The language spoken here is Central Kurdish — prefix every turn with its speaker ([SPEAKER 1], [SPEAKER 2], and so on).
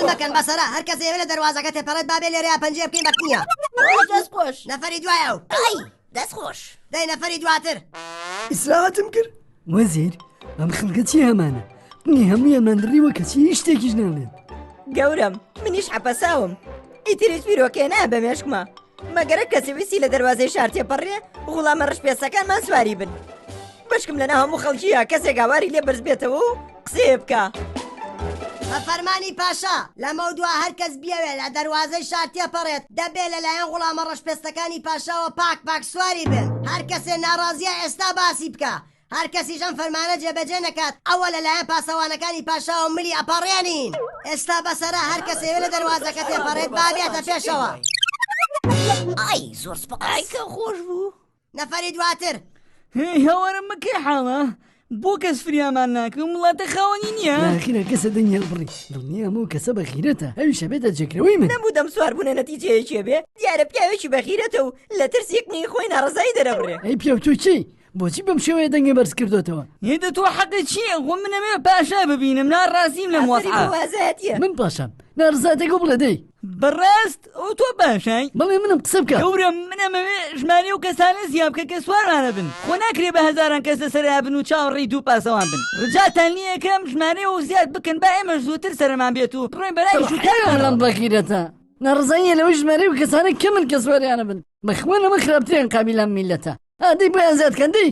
[SPEAKER 1] جەدەل مەکەن بەسەرە هەر کەس ئەیەوێ لە دەروازەکە تێپەڕێت با بێ لێرەیا پەنجەیە بکەین بە قنیا.
[SPEAKER 2] خۆش دەست خۆش.
[SPEAKER 1] نەفەری دوای ئەو.
[SPEAKER 2] ئای دەست خۆش.
[SPEAKER 1] دەی نەفەری دواتر.
[SPEAKER 3] ئیسراحەتم کرد.
[SPEAKER 4] وەزیر ئەم خەڵکە چی هەمانە قنی هەموویانمان دڕیوە کەچی هیچ شتێکیش ناڵێن.
[SPEAKER 2] گەورەم منیش حەپەساوم ئیتر هیچ بیرۆکێ نایە بە مێشکما مەگەر کەسێ ویستی لە دەروازەی شار تێپەڕێ غوڵامە ڕەشپێستەکانمان سواری بن بەشکم لەناو هەموو خەڵکیە کەسێک هاواری لێ بەرز بێتەوە و قسەیە بکا.
[SPEAKER 1] بە فەرمانی پاشا، لەمەودوا هەر کەس بیەوێ لە دەروازەی شار تێپەڕێت، دەبێ لە لایەن غوڵامە ڕەشپێستەکانی پاشاوە پاک پاک سواری بن. هەر کەسێ ناڕازییە ئێستا باسی بکا. هەر کەسیش ئەم فەرمانە جێبەجێ نەکات، ئەوە لە لایەن پاسەوانەکانی پاشاوە ملی ئەپەڕێنین. ئێستا بەسەرە هەر کەسێ لە دەروازەکە تێپەڕێت با بێتە پێشەوە.
[SPEAKER 2] ئای زۆر سپاس. ئای کە خۆش بوو.
[SPEAKER 1] نەفەری دواتر.
[SPEAKER 5] هەی هاوارم بە کەی حاڵە؟ بۆ کەس فریامان ناکەم وڵاتە خاوەنی نییە؟
[SPEAKER 4] ئاخیرا کەسە دەنگی هەڵبڕی دڵنیام ئەو کەسە بە غیرەتە ئەویش ئەبێتە جێگرەوەی من.
[SPEAKER 2] نەبوو دەم سوار بوونە نەتیجەیەکی بێ دیارە پیاوێکی بە غیرەتە و لە ترسی قنی خۆی ناڕەزایی دەرەبڕێ.
[SPEAKER 4] ئەی پیاو تۆ کێی؟ بۆچی بەم شێوەیە دەنگی بەرز کردۆتەوە؟
[SPEAKER 5] ئێ دە تۆ حەقت چییە؟ خۆ من ئەمەوێ پاشا ببینم ناڕازیم لەم
[SPEAKER 2] ئافەرین
[SPEAKER 5] وەزعە.
[SPEAKER 2] بۆ ئازایەتیە.
[SPEAKER 4] من پاشام ناڕزاتەکە بڵێ دەی.
[SPEAKER 5] بەڕاست ئەو تۆ پاشای؟
[SPEAKER 4] بەڵێ منم قسە بکە.
[SPEAKER 5] گەورەم من ئەمەوێ ژمارەی ئەو کەسانە زیاد بکە کە سوارمانە بن خۆ ناکرێ بە هەزاران کەس لەسەریا بن و چاوەڕێی دوو پاسەوان بن ڕجاتان لێ ئەکەم ژمارەی ئەو زیاد بکەن با ئێمەش زووتر سەرمان بێت و بڕۆین بەلای
[SPEAKER 4] حەیران
[SPEAKER 5] شوکارمانەوە.
[SPEAKER 4] بەغیرەتە ناڕزاییە لەوەی ژمارەی ئەو کەسانە کەمن کە سواریانە بن بەخوا لەمە خراپتریان قابیلان میللەتە ئادەی بۆیان زیاد کەن دەی.